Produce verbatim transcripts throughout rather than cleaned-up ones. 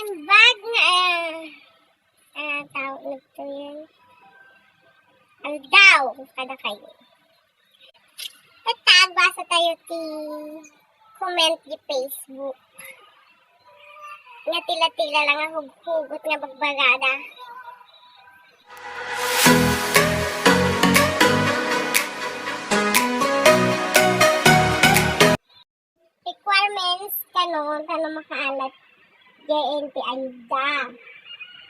Bag nga, eh, ah, tawag nito yan. Aldaw, kada kayo. Tatta, agbasa tayo ti comment di Facebook. Nga tila-tila lang nga hughugot nga bagbagada. Requirements kano, kano makaalat diay ti ayudda.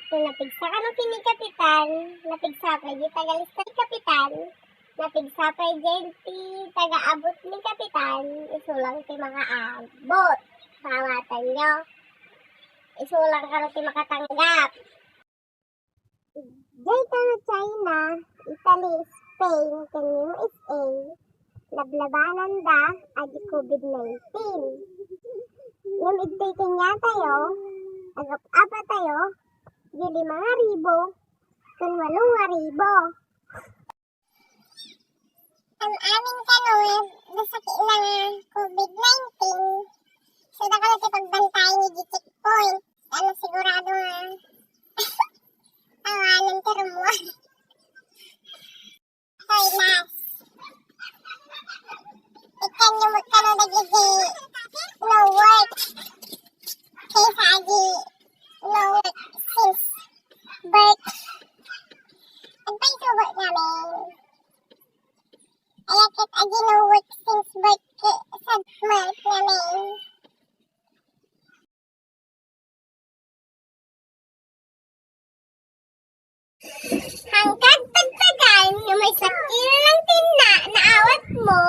So, napigsa kano ken ni Kapitan, napigsa pay diay tagalista ni Kapitan, napigsa pay diay ti tagaabut ni Kapitan, isu lang ti makaabut. Pawatanyo. Isu lang kano ti makatanggap. Diay kano China, Italy, Spain, ken U S A, lablabananda a di COVID nineteen. Ngem idtoy kaniatayo, agap-apatayo, di lima nga ribu ken walo nga ribu. Am-amin kano nga nasakit na nga COVID nineteen. So, dakkel ti pagbantayan iti checkpoint. Ano, sigurado nga awanen ti rummuar. Hoy, last. Ikkanyo met kano dagiti no work. Kaysa adi no work since birth. Agpayso birth namin. Ay, ket adi no work since birth ket sad met namin. Hangkad tagtagan nga maysa kilo lang ti na-, naawatmo,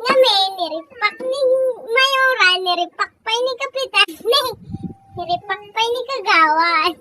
ngamin, niripak ni Mayora, niripak pay ni Kapitan, ni-, niripak pay ni Kagawad.